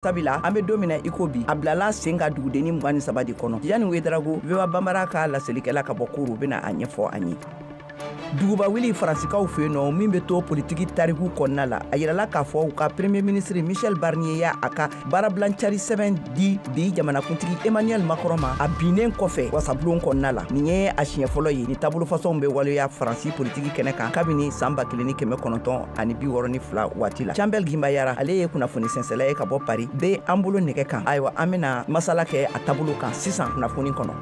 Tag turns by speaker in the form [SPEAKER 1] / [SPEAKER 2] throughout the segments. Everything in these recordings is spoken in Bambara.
[SPEAKER 1] Sabula an bɛ don min na i ko bi, a bilala sen ka dugudenni 23 de kɔnɔ. Yanni Wedarago, VOA Banbara ka laselikɛla ka bɔ Koro bɛna a ɲɛfɔ an ye. Duguba wuli Faransikaw fɛ yen nɔ, min bɛ to politiki tariku kɔnɔna la, a yirala k'a fɔ u ka premier ministre Michel Barnier y'a a ka baarabilancari sɛbɛn di bi jamanakuntigi Emmanuel Macron ma, a binnen kɔfɛ wasabulon kɔnɔna la. Nin ye a siɲɛ fɔlɔ ye ni taabolo fasɔnw bɛ waleya Faransi politiki kɛnɛ kan kabini san 1962 waati la. Cambel Gimbayara, ale ye kunnafoni sɛnsɛla ye ka bɔ Paris, bɛ an bolo nɛgɛ kan. Ayiwa, an bɛna masala kɛ a taabolo kan sisan kunnafoni kɔnɔ.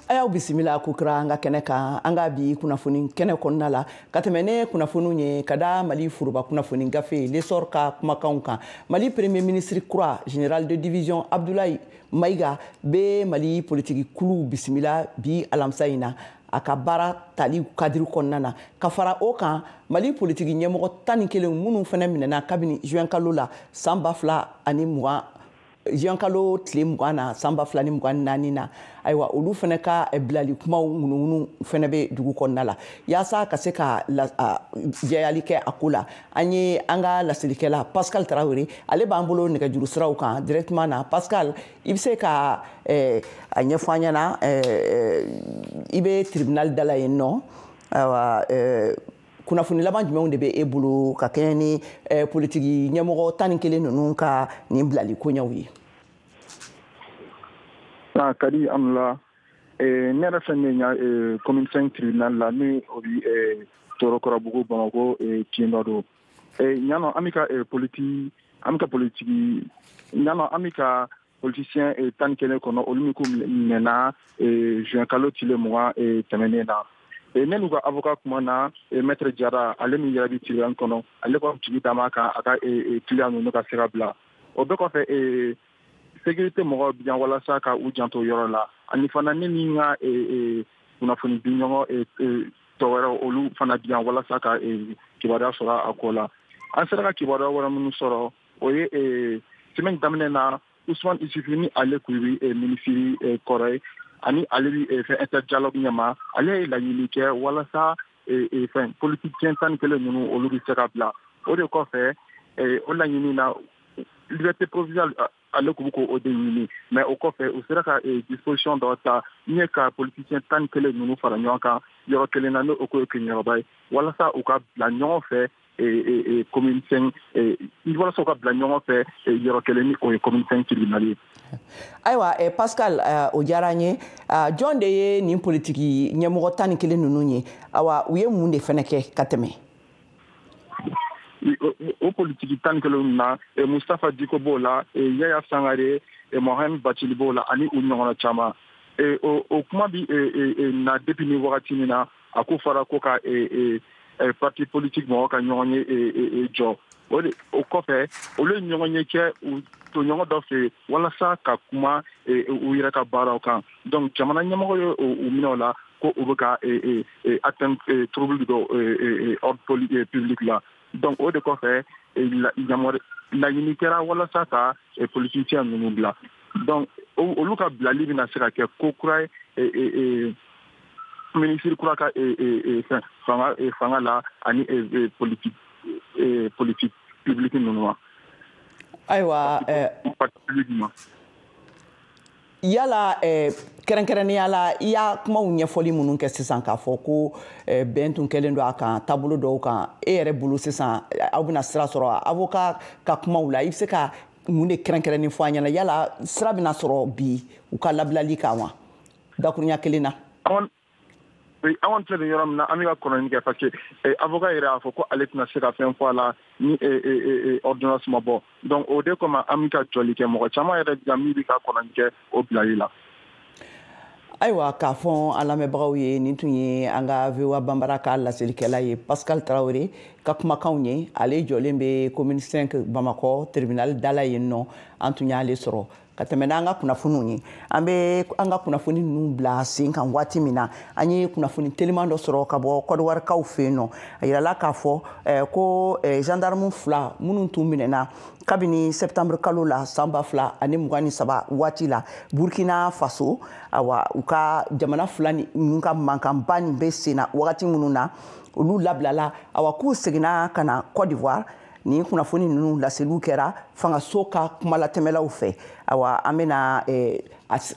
[SPEAKER 1] A y'aw bisimila kokura an ka kɛnɛ kan, an ka bi kunnafoni kɛnɛ kɔnɔna la, ka tɛmɛ ne kunnafoniw ye ka da Mali foroba kunnafoni gafe L'Essor ka kumakanw kan. Mali premier ministre kura, général de division Abdoulaye Maïga, bɛ Mali politiki kuluw bisimila bi alamisa in na a ka baara tali kadiri kɔnɔna na. Ka fara o kan, Mali politiki ɲɛmɔgɔ 11 minnu fana minɛna kabini juin kalo la san 2020, juin kalo tile 20 na san 2024 na, ayiwa, olu fana ka bilali kumaw ŋunuŋunu fana bɛ dugu kɔnɔna la. Yaasa ka se ka jɛyali kɛ a ko la, an ye an ka laselikɛla Pascal Tarawele, ale b'an bolo nɛgɛjuru siraw kan directement na. Pascal, i bɛ se ka a ɲɛfɔ an ɲɛna, i bɛ tribunal da la yen nɔ. Ayiwa, kunnafoni laban jumɛnw de bɛ e bolo ka kɛɲɛ ni politiki ɲɛmɔgɔ 11 ninnu ka nin bilali koɲɛw ye?
[SPEAKER 2] Ah, Kadi Amla, ne yɛrɛ fɛn min ya commune 5 tribunal la, ni o bi Torokɔrɔbugu Bamakɔ tiɲɛ dɔ don. Ɲanɔ an bɛ ka politique, an bɛ ka politiki ɲanɔ, an bɛ ka politicien 11 kɔnɔ, olu min ko minɛna juin kalo tile 20 tɛmɛnen na. Ne n'u ka avocat kuma na, maître Jara, ale min yɛrɛ bɛ tribunal kɔnɔ, ale ka jigi da ma kan a ka client ninnu ka se ka bila. O bɛɛ kɔfɛ, sécurité mɔgɔw bi yan walasa ka u janto yɔrɔ la. Ani fana, ne ni n ka kunnafoni di ɲɔgɔn tɔ wɛrɛw, olu fana bi yan walasa ka kibaruya sɔrɔ a ko la. An sera ka kibaruya wɛrɛ minnu sɔrɔ, o ye semaine daminɛ na, Usman Isufu, ni ale kun bɛ minisiri kɔrɔ ye, ani ale bɛ fɛn interdialogue ɲɛma, ale ye laɲini kɛ walasa fɛn politicien 11 ninnu, olu bɛ se ka bila. O de kɔfɛ, o laɲini na, liberté provisoire, ale kun bɛ k'o de ɲini. Mais o kɔfɛ, u sera ka disposition dɔ ta min ye ka politicien 11 ninnu fara ɲɔgɔn kan yɔrɔ kelen na, n'o ko ye Keɲɔrɔba ye, walasa u ka bila ɲɔgɔn fɛ commune 5, walasa u ka bila ɲɔgɔn fɛ yɔrɔ kelen, ni o ye commune 5 tribunal ye.
[SPEAKER 1] Ayiwa, Pascal, o diyara n ye. Jɔn de ye nin politiki ɲɛmɔgɔ 11 ninnu ye? Awa, u ye mun de fɛnɛ kɛ ka tɛmɛ?
[SPEAKER 2] O politiki 11 na, Mustafa Diko b'o la, Yaya Sangare, Mohamed Bacili b'o la, ani u ɲɔgɔnna caman. O kuma bi na depuis ni wagati min na a ko fɔra ko ka parti politique mɔgɔ ka ɲɔgɔn ye jɔ, o de o kɔfɛ, olu ye ɲɔgɔn ye kɛ u toɲɔgɔn dɔ fɛ walasa ka kuma u yɛrɛ ka baaraw kan. Donc jamana ɲɛmɔgɔ ye u minɛ o la ko u bɛ ka atteinte, trouble dɔ ordre public la. Donc o de kɔfɛ, laɲini kɛra walasa ka politicien ninnu bila. Donc olu ka bilali bɛna se ka kɛ ko kura ye minisiri kura ka fɛn fanga la ani politique publique ninnu ma.
[SPEAKER 1] Ayiwa,
[SPEAKER 2] ma.
[SPEAKER 1] Yala kɛrɛnkɛrɛnnenya la, i y'a kumaw ɲɛfɔli minnu kɛ sisan k'a fɔ ko bɛn tun kɛlen don a kan taabolo dɔw kan, e yɛrɛ bolo sisan, aw bɛna sira sɔrɔ avocat ka kumaw la? I bɛ se ka mun de kɛrɛnkɛrɛnni fɔ an ɲɛna? Yala sira bɛna sɔrɔ bi u ka labilali kan wa, dakuruɲa kelen na?
[SPEAKER 2] Oui, an kɔni filɛ nin yɔrɔ min na, an bɛ ka kɔnɔni kɛ, parce que avocat yɛrɛ y'a fɔ ko ale tɛna se ka fɛn fɔ a la ni ordonnance ma bɔ. Donc o de kama, an bɛ ka jɔli kɛ. Mɔgɔ caman yɛrɛ bi min bɛ ka kɔnɔni kɛ o bilali la.
[SPEAKER 1] Ayiwa, k'a fɔ an lamɛnbagaw ye, nin tun ye an ka VOA Banbara ka laselikɛla ye, Pascal Tarawele ka kumakanw ye. Ale jɔlen bɛ commune 5 Bamakɔ tribunal da la yen nɔ. An tun y'ale sɔrɔ ka tɛmɛ n'an ka kunnafoniw ye. An bɛ an ka kunnafoni ninnu bila sen kan waati min na, an ye kunnafoni teliman dɔ sɔrɔ ka bɔ Kɔdiwarikaw fɛ yen nɔ. A yirala k'a fɔ ko gendarme fila minnu tun minɛna kabini septembre kalo la san 2023 waati la Burkina Faso, awa, u ka jamana fila ninnu ka mankanba nin bɛ sen na wagati minnu na, olu labilala. Awa, k'u seginna ka na Côte d'Ivoire. Nin kunnafoni ninnu laseliw kɛra fangaso ka kumalatɛmɛlaw fɛ. Awa, an bɛna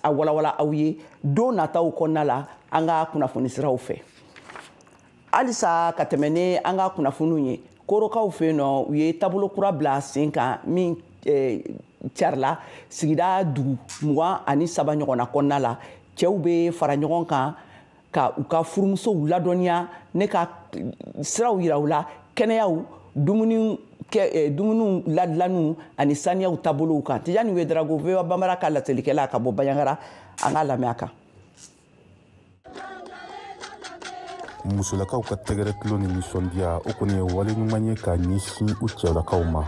[SPEAKER 1] a walawala aw ye don nataw kɔnɔna la an ka kunnafoni siraw fɛ. Halisa ka tɛmɛ ni an ka kunnafoniw ye, Korokaw fɛ yen nɔ, u ye taabolo kura bila sen kan min carila sigida dugu 23 ɲɔgɔnna kɔnɔna la. Cɛw bɛ fara ɲɔgɔn kan ka u ka furumusow ladɔnniya ne ka siraw yira u la, kɛnɛyaw, dumuni dumuniw ladilanniw ani saniyaw taabolow kan. Tijani Wedarago, VOA Bambara ka laselikɛla ka bɔ Banjagara, an k'a lamɛn a kan.
[SPEAKER 3] Musolakaw ka tɛgɛrɛ tulon ni nisɔndiya, o kɔni ye wale ɲuman ye ka ɲɛsin u cɛlakaw ma.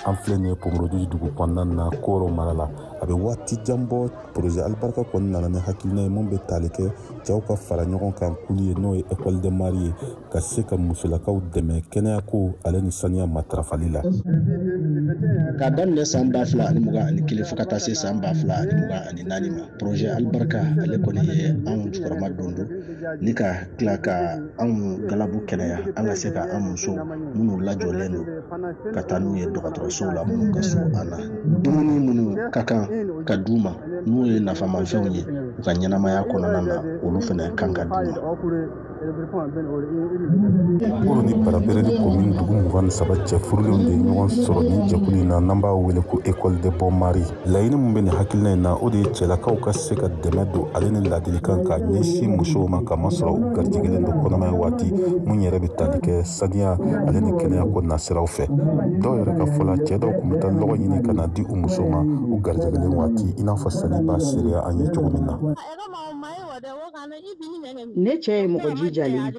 [SPEAKER 3] An filɛ nin ye Pomorodugu dugu kɔnɔna na, Koro mara la. A bɛ waati jan bɔ, projet Alibarika kɔni nana ni hakilina ye mun bɛ tali kɛ cɛw ka fara ɲɔgɔn kan kulu ye, n'o ye école de mari ye, ka se ka musolakaw dɛmɛ kɛnɛyako ale ni saniya matarafali la.
[SPEAKER 4] K'a daminɛ san 2021 fo ka taa se san 2024 ma, projet Alibarika ale kɔni ye anw jukɔrɔma don don ni ka tila ka anw galabu kɛnɛya, an ka se ka an musow minnu lajɔlen don ka taa n'u ye dɔgɔtɔrɔsow la minnu ka surun an na, dumuni minnu ka kan ka d'u ma n'u ye nafamafɛnw ye u ka ɲɛnamaya kɔnɔna na, olu fana kan ka d'u ma.
[SPEAKER 3] Koro ni Barabereli commune dugu 23 cɛ furulenw de ye ɲɔgɔn sɔrɔ nin jɛkulu in na, n'an b'a wele ko école de bon mari. Laɲini min bɛ nin hakilina in na, o de ye cɛlakaw ka se ka dɛmɛ don ale ni ladilikan ka ɲɛsin musow ma, k'a masɔrɔ u garijɛgɛlen don kɔnɔmaya waati mun yɛrɛ bɛ tali kɛ saniya ale ni kɛnɛya ko nasiraw fɛ. Dɔw yɛrɛ ka fɔ la, cɛ dɔw tun bɛ taa lɔgɔ ɲini ka na di u musow ma u garijɛgɛlen waati, i n'a fɔ sani b'a seereya an ye cogo min na.
[SPEAKER 5] Ne cɛ ye mɔgɔ jijalen ye.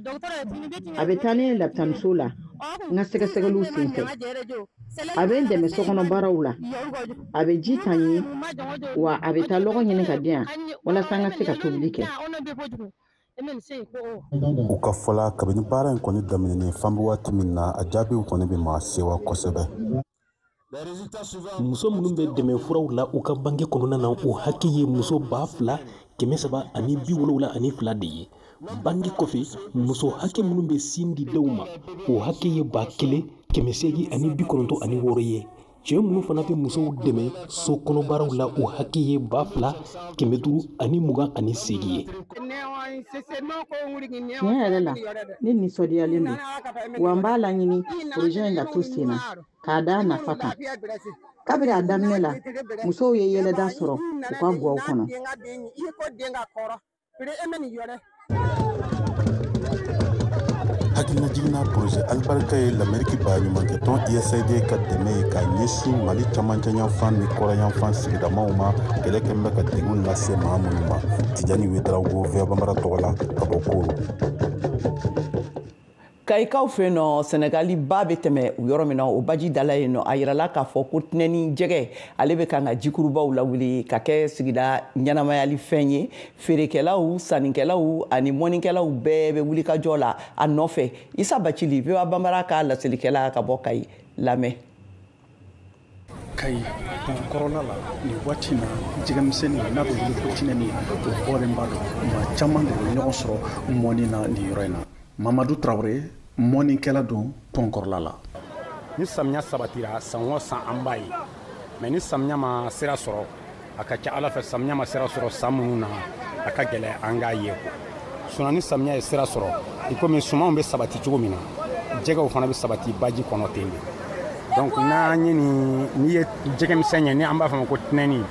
[SPEAKER 5] A bɛ taa ne lapitaniso la n ka sɛgɛsɛgɛliw senfɛ. A bɛ n dɛmɛ sokɔnɔ baaraw la. A bɛ ji ta n ye, wa a bɛ taa lɔgɔ ɲini ka di yan walasa n ka se ka tobili kɛ.
[SPEAKER 3] U ka fɔ la, kabini baara in kɔni daminɛnen fan bɛ waati min na, a jaabiw kɔni bɛ maa sewa kosɛbɛ.
[SPEAKER 6] Muso minnu bɛ dɛmɛ furaw la u ka bange kɔnɔna na, o hakɛ ye muso 2372 de ye. Bange kɔfɛ, muso hakɛ minnu bɛ sin di denw ma, o hakɛ ye 1896 ye. Cɛ minnu fana bɛ musow dɛmɛ so kɔnɔbaaraw la, o hakɛ ye 2528 ye.
[SPEAKER 5] Tiɲɛ yɛrɛ la, ne nisɔndiyalen don, wa n b'a laɲini projet in ka to sen na k'a da nafa kan. Kabini a daminɛ la, musow ye yɛlɛda sɔrɔ u ka gaw kɔnɔ.
[SPEAKER 3] Hakilina jiginna projet Alibarika ye Lamɛriki baɲumankɛtɔn USAID ka dɛmɛ ye ka ɲɛsin Mali camancɛ yanfan ni kɔrɔn yanfan sigidamaw ma, kɛlɛ kɛn bɛ ka degun lase maa minnu ma. Tijani Wedarago, VOA Bambara tɔgɔ la ka bɔ Koro.
[SPEAKER 1] Kayikaw fɛ yen nɔ, Sɛnɛgali ba bɛ tɛmɛ u yɔrɔ min na, o baji dala yen nɔ, a yirala k'a fɔ ko tɛnɛni jɛgɛ ale bɛ kan ka jikurubaw lawuli ka kɛ sigida ɲɛnamayali fɛn ye. Feerekɛlaw, sannikɛlaw ani mɔnikɛlaw bɛɛ bɛ wulikajɔ la a nɔfɛ. Isa Bacili, VOA Bambara ka laselikɛla ka bɔ Kayi, lamɛn.
[SPEAKER 7] Kayi kɔrɔla la nin waati na, jɛgɛmisɛnnin n'a bɛ wele ko tɛnɛni, o bɔlen ba don. Maa caman de bɛ ɲɔgɔn sɔrɔ mɔni na nin yɔrɔ in na. Mamadu Tarawele, mɔnikɛla don pɔnkɔrɔla la.
[SPEAKER 8] Ni samiya sabatira, san o san an b'a ye, mɛ ni samiya ma sira sɔrɔ, a ka ca Ala fɛ, samiya ma sira sɔrɔ san minnu na, a ka gɛlɛn an k'a ye ko sinon ni samiya ye sira sɔrɔ, i komi sumanw bɛ sabati cogo min na, jɛgɛw fana bɛ sabati baji kɔnɔ ten de. Donc n'an ye nin, n'i ye jɛgɛmisɛn ye, ni an b'a fɔ ma ko tɛnɛni,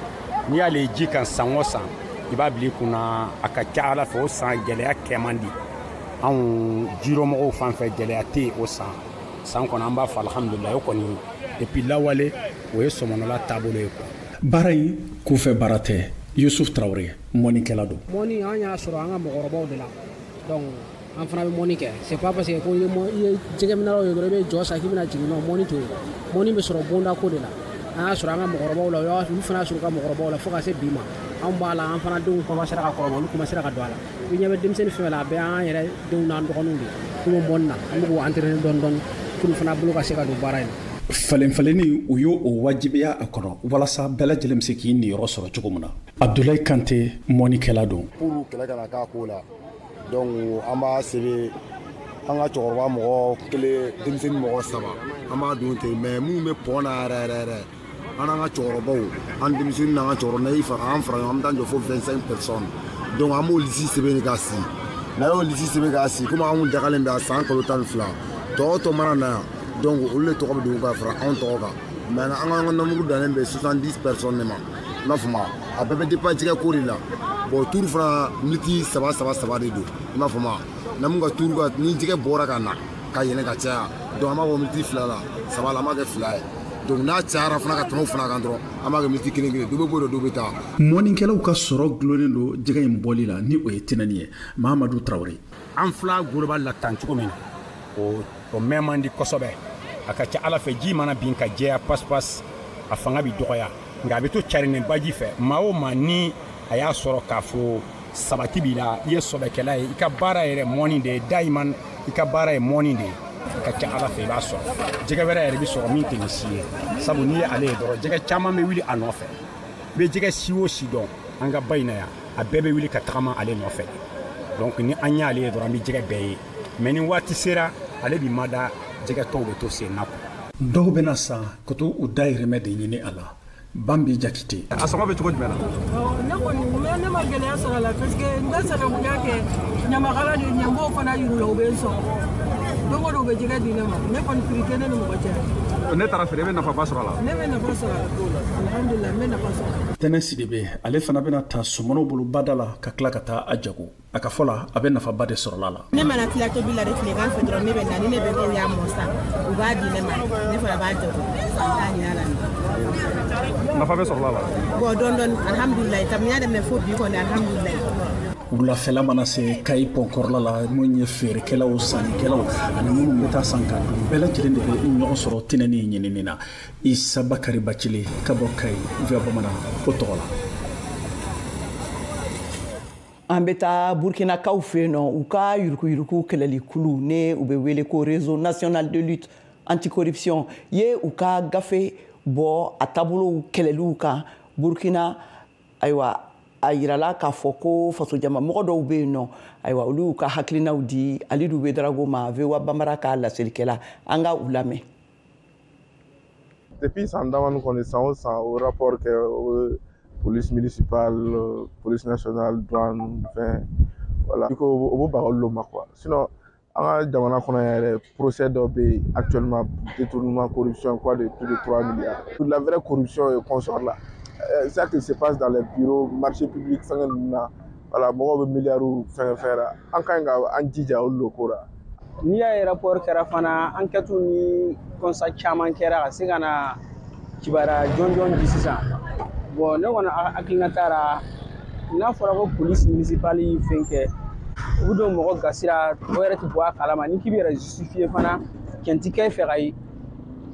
[SPEAKER 8] n'i y'ale ji kan san o san, i b'a bila i kunna, a ka ca Ala fɛ, o san gɛlɛya kɛ man di. Anw jiromɔgɔw fan fɛ, gɛlɛya tɛ yen o san san kɔnɔ, an b'a fɔ alhamdulilayi o kɔni. Et puis lawale, o ye sɔmɔnɔla taabolo ye quoi.
[SPEAKER 7] Baara in kunfɛ baara tɛ. Yusuf Tarawele, mɔnikɛla don.
[SPEAKER 9] Mɔni an y'a sɔrɔ an ka mɔgɔkɔrɔbaw de la, donc an fana bɛ mɔni kɛ. C'est pas parce que ko i ye jɛgɛminɛlaw ye dɔrɔn i bɛ jɔ sa k'i bɛna jigin, non, mɔni t'o ye. Mɔni bɛ sɔrɔ bonda ko de la. An y'a sɔrɔ an ka mɔgɔkɔrɔbaw la, olu fana y'a sɔrɔ u ka mɔgɔkɔrɔbaw la fo ka se bi ma. Anw b'a la, an fana denw commencera ka kɔrɔbaya, olu commencera ka don a la. I ɲɛ bɛ denmisɛnnin fɛn fɛn la, a bɛɛ an yɛrɛ denw n'an dɔgɔninw de k'u bɛ mɔni na, an bɛ k'u entraîner dɔɔni dɔɔni pour fana bolo ka se ka don baara in na.
[SPEAKER 7] Falen falenni, u y'o o wajibiya a kɔnɔ walasa bɛɛ lajɛlen bɛ se k'i niyɔrɔ sɔrɔ cogo min na. Abdoulaye Kante, mɔnikɛla don.
[SPEAKER 10] Pour kɛlɛ kana k'a ko la, donc an b'a sɛbɛn An ka cɛkɔrɔba mɔgɔ kelen, denmisɛnnin mɔgɔ 3, an b'a dun ten. Mais minnu bɛ pɔn na yɛrɛ yɛrɛ yɛrɛ, an n'an ka cɛkɔrɔbaw, an denmisɛnnin n'an ka cɛkɔrɔba, n'a y'i fara an fara ɲɔgɔn, an bɛ taa jɔ fo 25 personnes. Donc an b'o lisi sɛbɛn k'a sigi. N'a y'o lisi sɛbɛn k'a sigi, komi an kun dagalen bɛ a san kalo 12, tɔ o tɔ mana na yan, donc olu de tɔgɔ bɛ don ka fara anw tɔgɔ kan. Mais an ka nombre dannen bɛ 70 personnes de ma. I m'a faamu, a bɛɛ bɛ dépend jɛgɛ ko de la. Bon, tour fana miniti 3 3 3 de don. I m'a faamu, n'an mun ka tour ka ni jɛgɛ bɔra ka na ka yɛlɛn ka caya, donc an b'a bɔ miniti 2 la, 3 la, an b'a kɛ 2 ye. Donc n'a cayara fana ka tɛmɛ o fana kan dɔrɔn, an b'a kɛ miniti 1 1, dɔ bɛ bɔ yen, dɔ bɛ taa.
[SPEAKER 7] Mɔnnikɛlaw ka sɔrɔ gulonnen don jɛgɛ in bɔli la, ni o ye tɛnɛni ye. Mahamadu Tarawele.
[SPEAKER 8] An fila goloba la tan cogo min na, o mɛn man di kosɛbɛ. A ka ca Ala fɛ, ji mana bin ka jɛya pas-pas, a fanga bɛ dɔgɔya, nka a bɛ to carinen baji fɛ. Maa o maa ni a y'a sɔrɔ k'a fɔ sabati b'i la, i ye sɔbɛkɛla ye, i ka baara yɛrɛ mɔni de ye, dayiman i ka baara ye mɔni de ye, a ka ca Ala fɛ i b'a sɔrɔ. Jɛgɛ wɛrɛ yɛrɛ bɛ sɔrɔ min tɛ nin si ye, sabu n'i ye ale ye dɔrɔn, jɛgɛ caman bɛ wuli a nɔfɛ. I bɛ jɛgɛ si o si dɔn an ka ba in na yan, a bɛɛ bɛ wuli ka tagama ale nɔfɛ. Donc ni an y'ale ye dɔrɔn, an bɛ jɛgɛ bɛɛ ye. Mais ni waati sera, ale b'i mada, jɛgɛ tɔw bɛ to sen na.
[SPEAKER 7] Dɔw bɛna san ka to u dayirimɛ de ɲini a la. Bambi Jakite.
[SPEAKER 11] A sɔngɔ bɛ cogo jumɛn na?
[SPEAKER 12] Ne kɔni, ne ma gɛlɛya sɔrɔ a la, parce que n bɛ sanakunya kɛ ɲamakala de, ɲanb'o fana yir'u la, u bɛ n sɔn. Don o don u bɛ jɛgɛ di ne ma. Ne kɔni, prix tɛ ne ni mɔgɔ cɛ.
[SPEAKER 11] Ne taara feere, i bɛ nafaba sɔrɔ a la?
[SPEAKER 12] Ne bɛ nafa sɔrɔ a la, alhamdulilah, n bɛ nafa sɔrɔ a la.
[SPEAKER 7] Tɛnɛ Sidibe, ale fana bɛna ta sɔmɔnɔw bolo bada la ka tila ka taa a jago. A ka fɔ la, a bɛ nafaba de sɔrɔ a la.
[SPEAKER 13] Ne mana tila tobili la de tilegan fɛ dɔrɔn, ne bɛ na ni ne bɛnkɛw y'a mɔ sa, u b'a di ne ma, ne fana b'a jago. N t'a ɲini a la.
[SPEAKER 11] Nafa bɛ sɔrɔ a la?
[SPEAKER 13] Bon, dɔɔni dɔɔni, alhamdulilayi, kabini y'a daminɛ fo bi kɔni, alhamdulilayi.
[SPEAKER 7] Wulafɛla mana se Kayi pɔnkɔrɔla la, mun ye feerekɛlaw, sannikɛlaw ani minnu bɛ taa san ka dun, bɛɛ lajɛlen de bɛ ɲɔgɔn sɔrɔ tɛnɛni ɲinini na. Isa Bakari Bacili ka bɔ Kayi, VOA Bamanan o tɔgɔ la.
[SPEAKER 1] An bɛ taa Burkinakaw fɛ yen nɔ, u ka yuruguyurugu kɛlɛli kulu, ne u bɛ wele ko Réseau national de lutte anticorruption, ye u ka gafe bɔ a taabolow kɛlɛliw kan Burkina. Ayiwa, a yirala k'a fɔ ko fasojama mɔgɔ dɔw bɛ yen nɔ, ayiwa, olu y'u ka hakilinaw di Alidu Wedarago ma, VOA Bambara ka laselikɛla. An ka u lamɛn.
[SPEAKER 14] Depuis san damani kɔni, san o san o rapport kɛ, o police municipale, police nationale, douane, fɛn, voilà, i ko o b'o baga olu ma quoi. Sinon an ka jamana kɔnɔ yɛrɛ, procès dɔ bɛ yen actuellement, détournement, corruption quoi, de plus de 3 milliards. La vraie corruption est consort là, ça qui se passe dans les bureaux, marché public, fɛngɛ ninnu na, voilà, mɔgɔw bɛ miliyariw fɛngɛ fɛn la, an ka ɲi ka an jija olu de ko la.
[SPEAKER 15] N'i y'a ye rapport kɛra fana, enquête ni constat caman kɛra ka se ka na kibaruya jɔnjɔn di sisan. Bon, ne kɔni hakilina taara, n'a fɔra ko police municipale ye fɛn kɛ, u bɛ don mɔgɔ gasira, o yɛrɛ tɛ bɔ a kalama. Ni k'i bɛ yɛrɛ justifier fana, tiɲɛ ti kɛ i fɛ ka ye,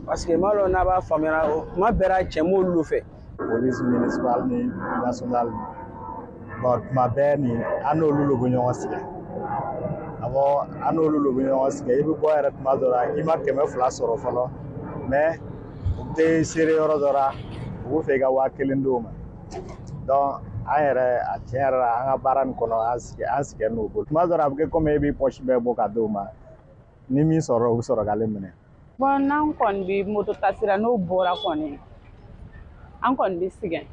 [SPEAKER 15] parce que m'a dɔn n'a b'a faamuya, kuma bɛɛ la cɛn m'olu de fɛ.
[SPEAKER 16] Police municipale ni nationale, bon, tuma bɛɛ nin an n'olu de bɛ ɲɔgɔn sɛgɛn. Awɔ, an n'olu de bɛ ɲɔgɔn sɛgɛn. I bɛ bɔ yɛrɛ tuma dɔ la, i ma 200 sɔrɔ fɔlɔ, mais u tɛ seere yɔrɔ dɔ la, u b'u fɛ i ka 1000 d'u ma. Donc an yɛrɛ, a tiɲɛ yɛrɛ la, an ka baara nin kɔnɔ, an sɛgɛn, an sɛgɛn n'o bolo. Tuma dɔ la, a bɛ kɛ komi e b'i poche bɛɛ bɔ ka d'o ma, ni min sɔrɔ, u bɛ sɔrɔ k'ale minɛ.
[SPEAKER 17] Bon, n'an kɔni bɛ moto tasira, n'o bɔra kɔni, an kɔni bɛ sɛgɛn,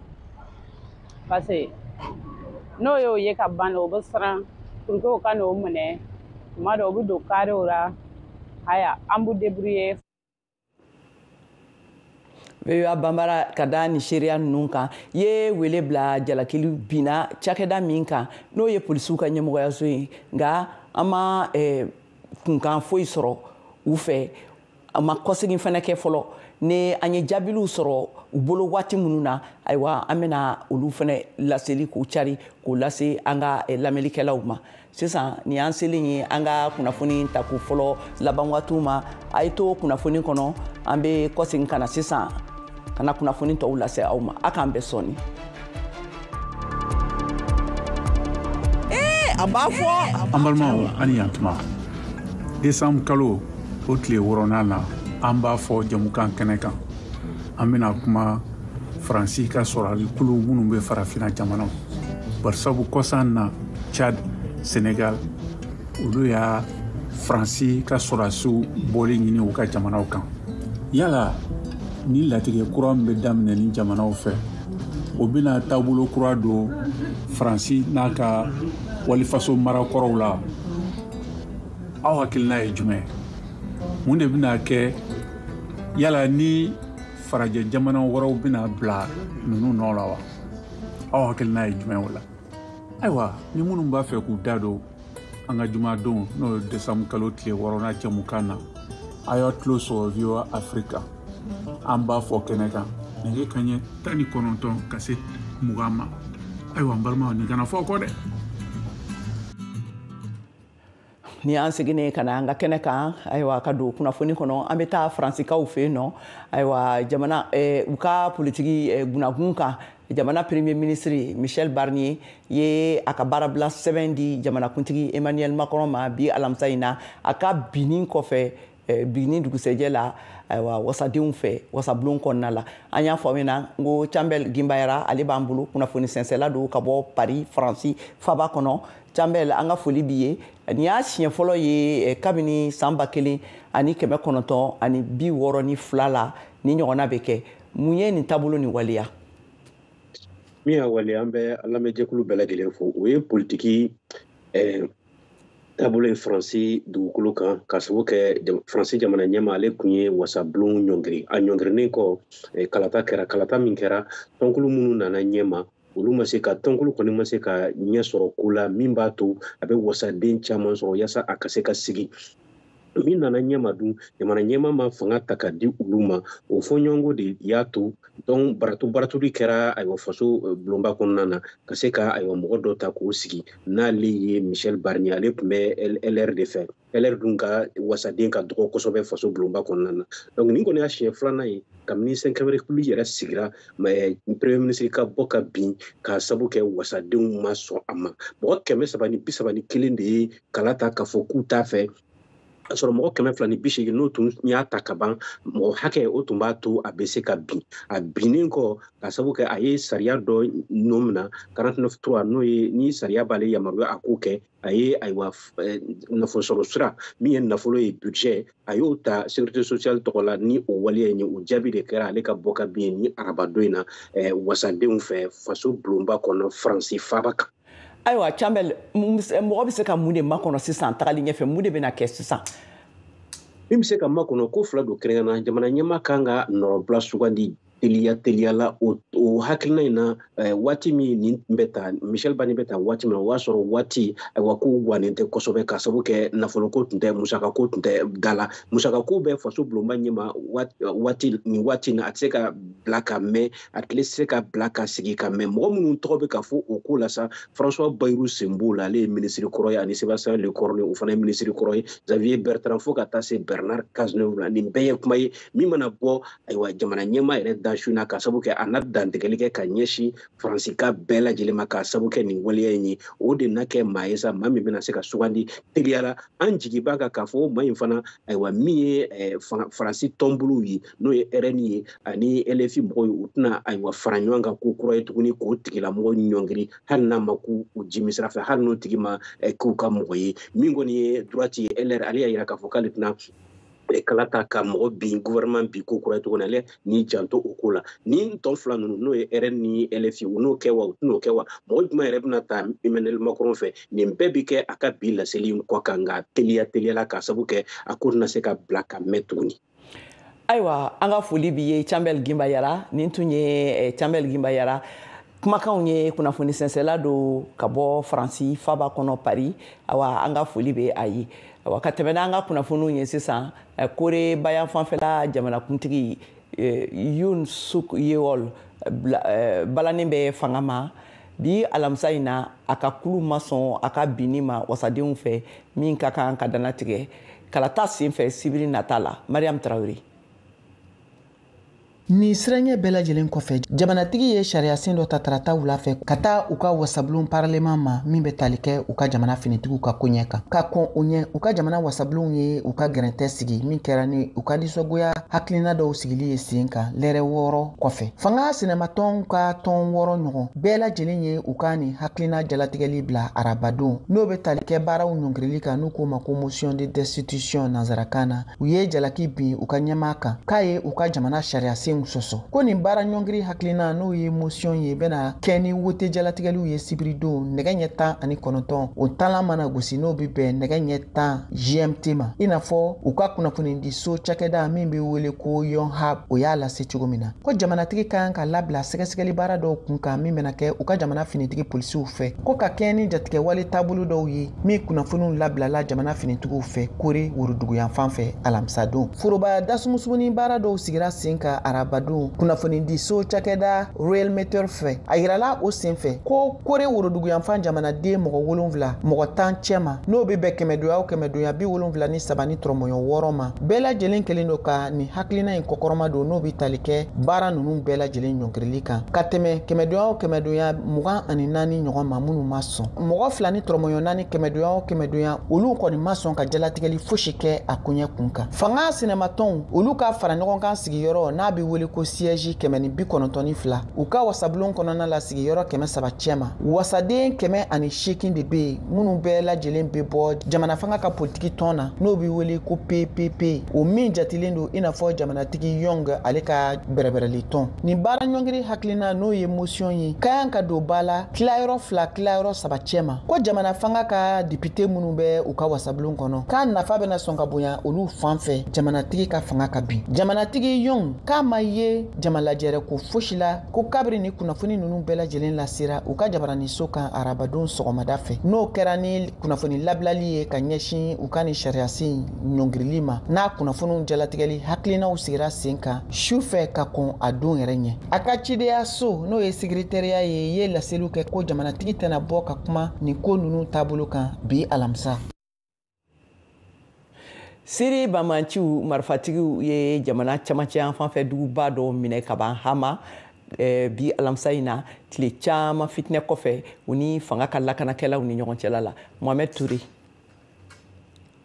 [SPEAKER 17] parce que n'o y'o ye ka ban, o bɛ siran pour que o ka n'o minɛ. Tuma dɔw, u bɛ don karew la, haya, an b'u débrouiller.
[SPEAKER 1] VOA Bambara ka da ni seereya ninnu kan ye wele bila jalakili binna cakɛda min kan, n'o ye polisiw ka ɲɛmɔgɔyaso ye, nka an ma kunkan foyi sɔrɔ u fɛ. A ma kɔsegin fana kɛ fɔlɔ. Ni an ye jaabiliw sɔrɔ u bolo waati minnu na, ayiwa, an bɛna olu fana laseli k'u cari k'o lase an ka lamɛnlikɛlaw ma. Sisan nin y'an selen ye an ka kunnafoni tako fɔlɔ laban waatiw ma. A ye to kunnafoni kɔnɔ, an bɛ kɔsegin ka na sisan ka na kunnafoni tɔw lase aw ma. A k'an bɛn sɔɔni. A b'a fɔ.
[SPEAKER 18] An balimaw, ani yantuma. Décembre kalo o tile 6nan na, an b'a fɔ jamukan kɛnɛ kan, an bɛna kuma Faransi ka sɔrɔli minnu bɛ Farafinna jamanaw, barisabu kɔsan na, Chad, Senegal, olu y'a Faransi ka sɔrɔdasiw bɔli ɲini u ka jamanaw kan. Yala ni latigɛ kura min bɛ daminɛ ni jamanaw fɛ, o bɛna taabolo kura don Faransi n'a ka walifaso marakɔrɔw la? Aw hakilina ye jumɛn? Mun de bɛna kɛ? Yala ni farajɛ jamana wɛrɛw bɛna bila ninnu nɔ la wa? Aw hakilina ye jumɛn o la? Ayiwa, ni minnu b'a fɛ k'u da don an ka jumadon, n'o ye desanburu kalo tile 6nan jɛmukan na, a y'a tulo sɔrɔ VOA Africa, an b'a fɔ kɛnɛ kan nɛgɛ kanɲɛ 19 ka se 20 ma. Ayiwa, n balimaw, nin kana fɔ kɔ dɛ.
[SPEAKER 1] Ni an seginnen ka na an ka kɛnɛ kan, ayiwa, ka don kunnafoni kɔnɔ, an bɛ taa Faransikaw fɛ yen nɔ. Ayiwa, jamana u ka politiki gunagun kan, jamana premier ministre Michel Barnier ye a ka baarabila sɛbɛn di jamanakuntigi Emmanuel Macron ma bi alamisa in na, a ka binni kɔfɛ, binni dugusɛjɛ la, ayiwa, wasadenw fɛ wasabulon kɔnɔna la. An y'a fɔ aw ɲɛna n ko Canbɛl Ginbayara, ale b'an bolo, kunnafoni sɛnsɛnla don ka bɔ Paris, Faransi faba kɔnɔ. Canbɛl, an ka foli b'i ye. Nin y'a siɲɛ fɔlɔ ye kabini san 1962 la ni ɲɔgɔnna bɛ kɛ. Mun ye nin taabolo nin waleya?
[SPEAKER 19] Min y'a waleya, an bɛ lamɛnjɛkulu bɛɛ lajɛlen fo. O ye politiki taabolo ye Faransi dugukolo kan, ka sababu kɛ Faransi jamana ɲɛmaa, ale tun ye wasabulon ɲɔngiri. A ɲɔngirinen kɔ, kalata kɛra. Kalata min kɛra, tɔnkulu minnu nana ɲɛma, olu ma se ka, tɔnkulu kɔni ma se ka ɲɛ sɔrɔ ko la min b'a to a bɛ wasaden caman sɔrɔ yaasa a ka se ka sigi. Min nana ɲɛma dun, jamana ɲɛmaa ma fanga ta ka di olu ma. O fɔɲɔgɔnko de y'a to donc baratuli kɛra, ayiwa, faso bulonba kɔnɔna na, ka se ka, ayiwa, mɔgɔ dɔ ta k'o sigi, n'ale ye Michel Barnier. Ale tun bɛ LR de fɛ. LR dun ka wasaden ka dɔgɔ kosɛbɛ faso bulonba kɔnɔna na. Donc nin kɔni y'a siɲɛ filanan ye kabini cinquième république yɛrɛ sigira, premier ministre ka bɔ ka bin k'a sabu kɛ wasadenw ma sɔn a ma. Mɔgɔ 331 de ye kala ta k'a fɔ k'u t'a fɛ, k'a sɔrɔ mɔgɔ 280 n'o tun y'a ta ka ban, mɔgɔ hakɛ o tun b'a to a bɛ se ka bin. A binnen kɔ, k'a sababu kɛ a ye sariya dɔ nɔ minɛ, 49.3, n'o ye ni sariya b'ale yamaruya a k'o kɛ. A ye, ayiwa, nafolo sɔrɔ sira min ye nafolo ye, budget, a y'o ta sécurité sociale tɔgɔ la. Ni o waleya in ye, o jaabi de kɛra ale ka bɔ ka bin ye ni arabadon in na wasadenw fɛ faso bulonba kɔnɔ, Faransi faaba kan.
[SPEAKER 1] Ayiwa, Canbɛl, mɔgɔ bɛ se ka mun de makɔnɔ sisan tagali ɲɛfɛ? Mun de bɛna kɛ sisan?
[SPEAKER 19] Min bɛ se ka makɔnɔ, ko fila don kɛrɛnkɛrɛnnenya. Jamana ɲɛmaa kan ka nɔrɔbila sugandi teliya teliya la. O hakilina in na, waati min nin bɛ ta, Michel Barnier bɛ ta waati min na, o y'a sɔrɔ waati, ayiwa, ko gannen tɛ kosɛbɛ, k'a sababu kɛ nafoloko tun tɛ, musakako tun tɛ da la. Musakako bɛ faso bulonba ɲɛma waati nin waati in na, a tɛ se ka bila ka mɛn, a tile tɛ se ka bila ka sigi ka mɛn. Mɔgɔ minnu tɔgɔ bɛ ka fɔ o ko la sa, François Bayrou sen b'o la, ale ye minisiri kɔrɔ ye, ani Sébastien Lecornu, o fana ye minisiri kɔrɔ ye, Xavier Bertrand, fo ka taa se Bernard Cazeneuve la. Nin bɛɛ ye kuma ye min mana bɔ, ayiwa, jamana ɲɛmaa yɛrɛ da su na, k'a sababu kɛ a na dantigɛli kɛ ka ɲɛsin Faransi ka bɛɛ lajɛlen ma, k'a sababu kɛ nin waleya in ye. O de na kɛ maa ye sa, maa min bɛna se ka sugandi teliya la. An jigi b'a kan k'a fɔ o maa in fana, ayiwa, min ye Faransi tɔnbolow ye, n'o ye RN ye ani LFI mɔgɔw ye, u tɛna, ayiwa, fara ɲɔgɔn kan ko kura ye tuguni k'o tigilamɔgɔ ɲɔngiri, hali n'a ma k'u jimi sira fɛ, hali n'o tigi ma k'u ka mɔgɔ ye. Min kɔni ye droite ye, LR, ale y'a yira k'a fɔ k'ale tɛna kala ta ka mɔgɔ bin, gouvernement bin ko kura ye tuguni, ale n'i janto o ko la. Ni tɔn fila ninnu, n'o ye RN ni LFI, u n'o kɛ wa, u tɛn'o kɛ wa? Mɔgɔ jumɛn yɛrɛ bɛna ta Emmanuel Macron fɛ? Nin bɛɛ bi kɛ a ka bi laseli in kɔ kan, nka teliya teliya la, k'a sababu kɛ a ko tɛna se ka bila ka mɛn tuguni.
[SPEAKER 1] Ayiwa, an ka foli b'i ye, Canbɛl Ginbayara. Nin tun ye Canbɛl Ginbayara kumakanw ye, kunnafoni sɛnsɛnla don ka bɔ Faransi faba kɔnɔ, Paris. Awa, an ka foli bɛ a ye. Awa, ka tɛmɛ n'an ka kunnafoniw ye sisan, Kore bayan fanfɛla jamanakuntigi Yoon Suk Yeol balannen bɛ fanga ma bi alamisa in na. A ka kulu ma sɔn a ka binni ma wasadenw fɛ, min ka kan ka dannatigɛ kalata senfɛ sibiri nata la. Mariam Traoré.
[SPEAKER 20] Nin siranɲɛ bɛɛ lajɛlen kɔfɛ, jamanatigi ye sariyasen dɔ ta tarata wula fɛ ka taa u ka wasabulon parlement ma, min bɛ tali kɛ u ka jamana finitigiw ka koɲɛ kan. Ka kɔn o ɲɛ, u ka jamana wasabulonw ye u ka gɛrɛntɛ sigi, min kɛra ni u ka nisɔngoya hakilina dɔw sigili ye sen kan lɛrɛ 6 kɔfɛ. Fanga sinamatɔnw ka tɔn 6 ɲɔgɔn bɛɛ lajɛlen ye u ka nin hakilina jalatigɛli bila arabadon, n'o bɛ tali kɛ baaraw ɲɔngirili kan, n'u k'o ma ko motion de destitution nansarakan na. U ye jalaki bin u ka ɲɛmaa kan k'a ye u ka jamana sariyasen sɔsɔ. Ko nin baara ɲɔngiri hakilina, n'o ye motion ye, bɛna kɛ ni wote jalatigɛliw ye sibiridon nɛgɛ ɲɛ 19 o talan mana gosi, n'o bɛ bɛn nɛgɛ ɲɛ 10 GMT ma, i n'a fɔ u ka kunnafonidiso cakɛda min bɛ wele ko Yonhap o y'a lase cogo min na. Ko jamanatigi ka kan ka labila sɛgɛsɛgɛli baara dɔw kun kan, min bɛna kɛ u ka jamana finitigi polisiw fɛ, ko ka kɛɲɛ ni jatigɛwale taabolo dɔw ye min kunnafoniw labilala jamana finitigiw fɛ Kore woroduguyanfan fɛ alamisadon. Foroba dasumusumuni baara dɔw sigira sen kan arabadon kunnafonidiso cakɛda Royal Meter fɛ. A yirala o sen fɛ ko Kore woroduguyanfan jamanaden mɔgɔ 7 mɔgɔ 10 cɛma, n'o bɛ bɛn 500 o 573 ni tɔrɔmɔɲɔ 6 ma, bɛɛ lajɛlen kɛlen don ka nin hakilina in kɔkɔrɔma don, n'o bɛ tali kɛ baara ninnu bɛɛ lajɛlen ɲɔngirili kan, ka tɛmɛ 500 o 524 ɲɔgɔn ma minnu ma sɔn. Mɔgɔ 2 ni tɔrɔmɔɲɔ 4 500 o 500 olu kɔni ma sɔn ka jalatigɛli fosi kɛ a koɲɛ kun kan. Fanga sinamatɔnw olu ka fara ɲɔgɔn kan sigiyɔrɔ, n'a bɛ wele ko siège 192, u ka wasabulon kɔnɔna la sigiyɔrɔ 300 cɛma, wasaden 108 de bɛ yen, minnu bɛɛ lajɛlen bɛ bɔ jamana fanga ka politiki tɔn na, n'o bɛ wele ko PPP, o min jatilen don i n'a fɔ jamanatigi Young ale ka bɛrɛbɛrɛli tɔn. Nin baara ɲɔngiri hakilina, n'o ye motion ye, ka kan ka don ba la tilayɔrɔ 2 tilayɔrɔ 3 cɛma, ko jamana fanga ka député minnu bɛ u ka wasabulon kɔnɔ, k'a nafa bɛna sɔn ka bonya olu fan fɛ jamanatigi ka fanga ka bin. Jamanatigi Young k'a ma ye jamalajɛrɛ ko fosi la, ko kabiri ni kunnafoni ninnu bɛɛ lajɛlen lasera u ka jabaraniso kan arabadon sɔgɔmada fɛ, n'o kɛra ni kunnafoni labilali ye ka ɲɛsin u ka nin sariyasen ɲɔngirili ma, n'a kunnafoniw jalatigɛli hakilinaw sigira sen kan su fɛ ka kɔn a don yɛrɛ ɲɛ. A ka cidenyaso, n'o ye sekiretɛriya ye, ye laseliw kɛ ko jamanatigi tɛna bɔ ka kuma nin ko ninnu taabolo kan bi alamisa.
[SPEAKER 1] Siri bamanciw marifatigiw ye jamana camancɛ yan fan fɛ duguba dɔw minɛ ka ban Hama bi alamisa in na, tile caman fitinɛ kɔfɛ u ni fanga ka lakanakɛlaw ni ɲɔgɔn cɛla la. Mohamed Touré.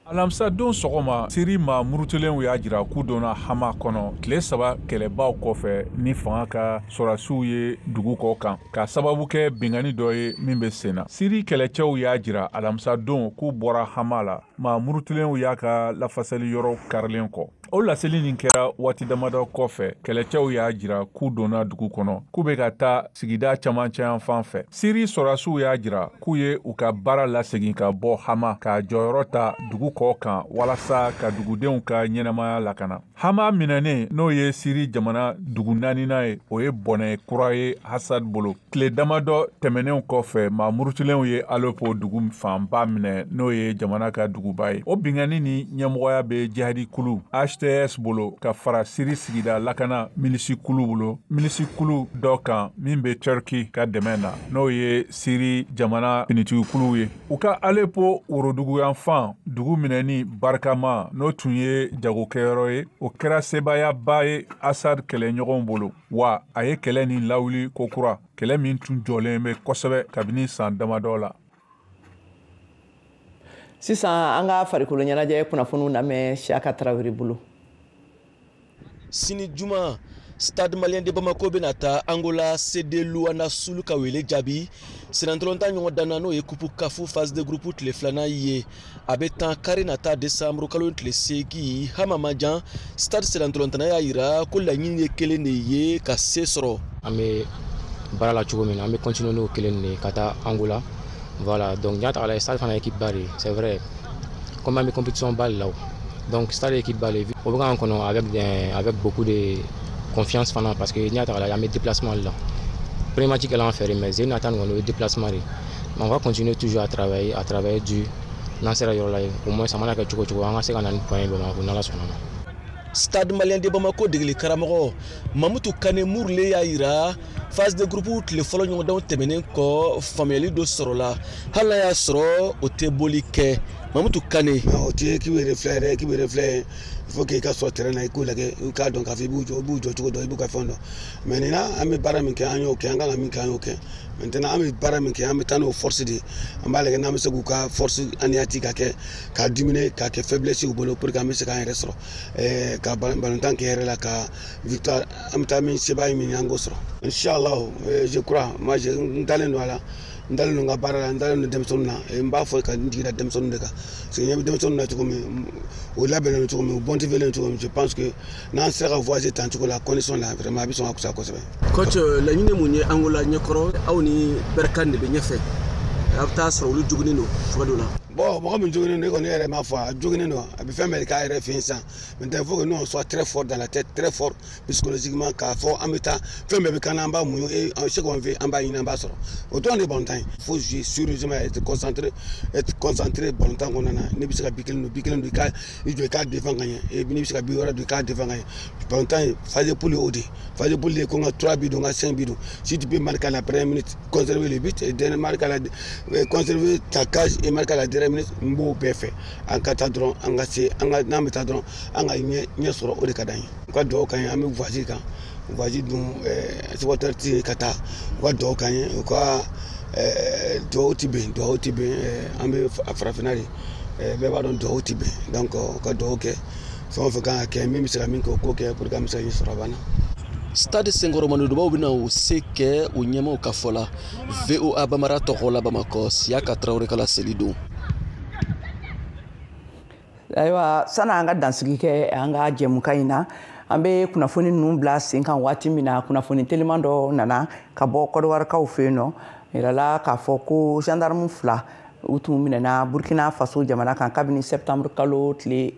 [SPEAKER 18] Alamisa don sɔgɔma, Siri maa murutulenw y'a jira k'u donna Hama kɔnɔ tile 3 kɛlɛbaw kɔfɛ ni fanga ka sɔrɔdasiw ye dugu kɔ kan, ka sababu kɛ binkanni dɔ ye min bɛ sen na. Siri kɛlɛcɛw y'a jira alamisa don k'u bɔra Hama la, maa murutulenw y'a ka lafasali yɔrɔ karilen kɔ. O laseli nin kɛra waati damadɔ kɔfɛ, kɛlɛcɛw y'a jira k'u donna dugu kɔnɔ, k'u bɛ ka taa sigida camancɛ yan fan fɛ. Siri sɔrɔdasiw y'a jira k'u ye u ka baara lasegin ka bɔ Hama, ka jɔyɔrɔ ta dugu kɔ kan walasa ka dugudenw ka ɲɛnamaya lakana. Hama minɛnen, n'o ye Siri jamana dugu 4nan ye, o ye bɔnɛ kura ye Assad bolo. Tile damadɔ tɛmɛnenw kɔfɛ, maa murutulenw ye Aleppo dugu fanba minɛ, n'o ye jamana ka duguba ye. O binkanni ni ɲɛmɔgɔya bɛ jihadi kulu HTS bolo, ka fara Siri sigida lakana milisikulu bolo, milisikulu dɔ kan min bɛ Turki ka dɛmɛ na, n'o ye Siri jamana finitigikuluw ye. U ka Aleppo woroduguyanfan dugu minɛni barikama, n'o tun ye jagokɛyɔrɔ ye, o kɛra sebaayaba ye Assad kɛlɛɲɔgɔnw bolo, wa a ye kɛlɛ nin lawuli kokura, kɛlɛ min tun jɔlen bɛ kosɛbɛ kabini san damadɔ la.
[SPEAKER 1] Sisan an ka farikolo ɲɛnajɛ kunnafoniw lamɛn Siaka Tarawele bolo.
[SPEAKER 21] Sini juma, Stade Malien de Bamako bɛna taa Angola CD Luanda Sul ka wele jaabi senatɔlɔntan ɲɔgɔn danna, n'o ye coupe CAF phase de groupe tile 2nan ye. A bɛ tan kari nata décembre kalo tile 8. Hama Majan, Stade senatɔlɔntanna y'a yira ko laɲini ye kelen de ye, ka se sɔrɔ.
[SPEAKER 22] An bɛ baara la cogo min na, an bɛ continuer n'o kelen de ye ka taa Angola. Voilà, donc n y'a ta k'a lajɛ, Stade fana équipe ba de ye, c'est vrai, comme an bɛ compétition ba de la o, donc Stade équipe ba de ye, o bɛ k'an kɔnɔ avec beaucoup de confiance fana, parce que n'i y'a ta k'a lajɛ, an bɛ déplacement de la. Premier match kɛla an fɛ de, mais zen nata nin kɔni o ye déplacement de ye. Mais on va continuer toujours à travailler dur. N'an sera yɔrɔ la yen, au moins a mana kɛ cogo o cogo, an ka se ka na ni point ye Bamakɔ, n'Ala sɔnna ma.
[SPEAKER 21] Stade Malien de Bamako degeli karamɔgɔ Mamutu Kane Murule y'a yira phase de groupe tile fɔlɔ ɲɔgɔndanw tɛmɛnen kɔ, faamuyali dɔ sɔrɔla, hali n'a y'a sɔrɔ o tɛ boli kɛ. Mamutu Kane.
[SPEAKER 23] O tɛ équipe yɛrɛ filɛ yɛrɛ, équipe yɛrɛ filɛ.
[SPEAKER 2] Il faut que i ka sɔrɔ terrain na, i k'u lajɛ, i k'a dɔn k'a fɔ i b'u jɔ, i b'u jɔ cogo dɔn, i b'u ka fɛn dɔn. Mais nin na, an bɛ baara min kɛ, an y'o kɛ, an kan ka min kɛ, an y'o kɛ. Maintenant, an bɛ baara min kɛ, an bɛ taa n'o force de ye. An b'a lajɛ n'an bɛ se k'u ka force anéantir, ka kɛ k'a diminuer, k'a kɛ faiblesse u bolo, pour que an bɛ se k'an yɛrɛ sɔrɔ, ka balontan kɛ yɛrɛ la, ka victoire, an bɛ taa min sebaaya min, an k'o sɔrɔ. Inchallah, je crois, moi je n dalen don a la. N dalen don n ka baara la, n dalen don denmisɛnninw na. N b'a fɔ ka n jigi da denmisɛnninw de kan, parce que ɲɛ bɛ denmisɛnninw na cogo min, o labɛnnen don cogo min, u motivé cogo min, je pense que n'an sera ka voyager tan cogo la, condition la, vraiment a bɛ sɔn ka fisaya kosɛbɛ.
[SPEAKER 21] Coach, laɲini mun ye Angola ɲɛkɔrɔ? Aw ni Berkane de bɛ ɲɛfɛ, a bɛ taa sɔrɔ olu joginnen don cogo dɔ la.
[SPEAKER 2] Bon, mɔgɔ min joginnen don, e kɔni yɛrɛ m'a fɔ a joginnen don, a bɛ fɛn bɛɛ de k'a yɛrɛ fɛ yen sisan. Maintenant, il faut que nous on soit très fort dans la tête, très fort psychologiquement, k'a fɔ an bɛ taa, fɛn bɛɛ bɛ k'an na, an b'a muɲu, et ce qu'on veut, an b'a ɲini, an b'a sɔrɔ. O dɔrɔn de ye balontan ye. Il faut jouer sérieusement, être concentré balontan kɔnɔna na. N'i bɛ se ka bi kelen don, bi kelen don, i ka i jɔ, i k'a défend ka ɲɛ, et n'i bɛ se ka bi wɛrɛ don, i k'a défend ka ɲɛ. Balontan ye phase de poule, o de ye phase de poule de ye, ko n ka 3 buts don, n ka 5 buts don. Si tu peux marquer à la première minute, conserver le but, et dernier marquer à la, conserver ta cage et marquer à la dernière minute, n b'o bɛɛ fɛ. An ka taa dɔrɔn, an ka se, an ka n'an bɛ taa dɔrɔn, an ka ɲɛ sɔrɔ, o de ka d'an ye. U ka dugawu k'an ye, an bɛ voyage kan, voyage dun, supporter ti ka taa, u ka dugawu k'an ye, u ka dugawu ti bɛn, dugawu ti bɛn. An bɛ farafinna de, bɛɛ b'a dɔn dugawu ti bɛn. Donc u ka dugawu kɛ, fɛn o fɛn kan ka kɛ, min bɛ se ka min kɛ, o k'o kɛ, pour que an bɛ se ka ɲɛ sɔrɔ a banna.
[SPEAKER 21] Stade senkɔrɔmadonbaw bɛna o se kɛ o ɲɛmaw ka fɔ la. VOA Bamara tɔgɔ la, Bamakɔ, Siyaka Tarawele ka laseli don.
[SPEAKER 1] Ayiwa, sani an ka dansigi kɛ an ka jɛmukan in na, an bɛ kunnafoni ninnu bila sen kan waati min na, kunnafoni teliman dɔ nana ka bɔ Kɔdiwarikaw fɛ yen nɔ, yirala k'a fɔ ko gendarme 2 u tun minɛna Burkina Faso jamana kan kabini septembre kalo tile,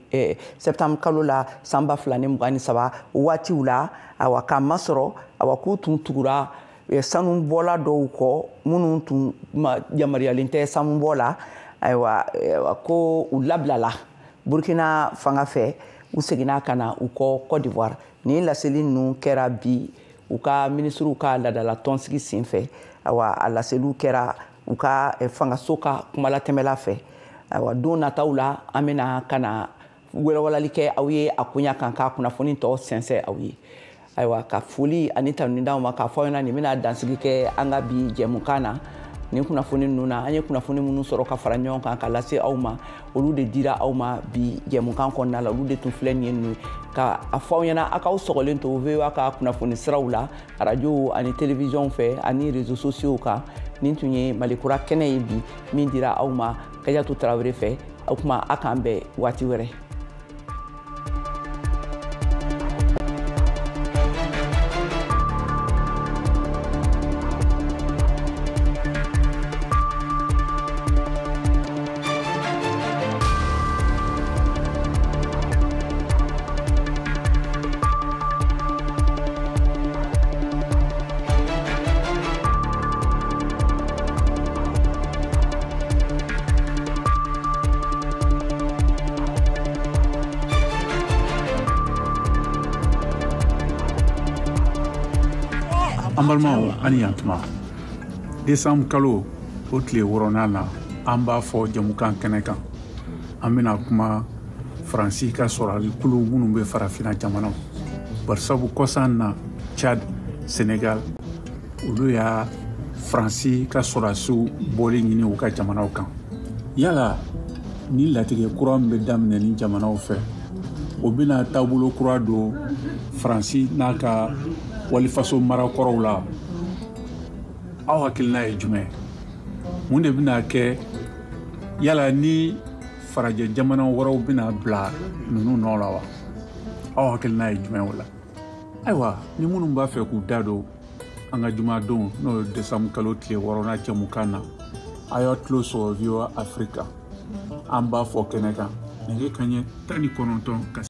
[SPEAKER 1] septembre kalo la san 2023 waatiw la. Awa, k'a masɔrɔ, awa, k'u tun tugura sanubɔla dɔw kɔ minnu tun yamaruyalen tɛ sanubɔ la. Ayiwa, ko u labilala Burkina fanga fɛ, u seginna ka na u kɔ Côte d'Ivoire. Nin laseli ninnu kɛra bi u ka minisiriw ka laadala tɔnsigi senfɛ. Awa, a laseliw kɛra u ka fangaso ka kumalatɛmɛla fɛ. Ayiwa, don nataw la, an bɛna ka na walawalali kɛ aw ye a koɲa kan, k'a kunnafoni tɔ sɛnsɛn aw ye. Ayiwa, ka foli ani tanuni d'aw ma, k'a fɔ aw ɲɛna nin bɛna dansigi kɛ an ka bi jɛmukan na. Nin kunnafoni ninnu na, an ye kunnafoni minnu sɔrɔ ka fara ɲɔgɔn kan ka lase aw ma, olu de dira aw ma bi jɛmukan kɔnɔna la, olu de tun filɛ nin ye ninnu ye. Ka a fɔ aw ɲɛna, aw k'aw sɔgɔlen to VOA ka kunnafoni siraw la, arajo ani télévision fɛ ani réseaux sociaux kan. Nin tun ye Malikura kɛnɛ ye bi, min dira aw ma Kajatu Tarawele fɛ. O tuma, a k'an bɛn waati wɛrɛ.
[SPEAKER 18] An balimaw, ani yantuma. Desanburu kalo o tile 6nan na, an b'a fɔ jɛmukan kɛnɛ kan, an bɛna kuma Faransi ka sɔrɔli kulu minnu bɛ farafinna jamanaw, barisabu kɔsan na Tchad, Senegal, olu y'a Faransi ka sɔrɔdasiw bɔli ɲini u ka jamanaw kan. Yala ni latigɛ kura min bɛ daminɛ ni jamanaw fɛ, o bɛna taabolo kura don Faransi n'a ka walifaso marakɔrɔw la, aw hakilina ye jumɛn? Mun de bɛna kɛ? Yala ni farajɛ jamana wɛrɛw bɛna bila ninnu nɔ la wa? Aw hakilina ye jumɛn o la? Ayiwa, ni minnu b'a fɛ k'u da don an ka jumadon, n'o ye desanburu kalo tile 6nan jɛmukan na, a y'aw tulo sɔgɔ VOA Afrique, an b'a fɔ kɛnɛ kan nɛgɛ kanɲɛ 19 ka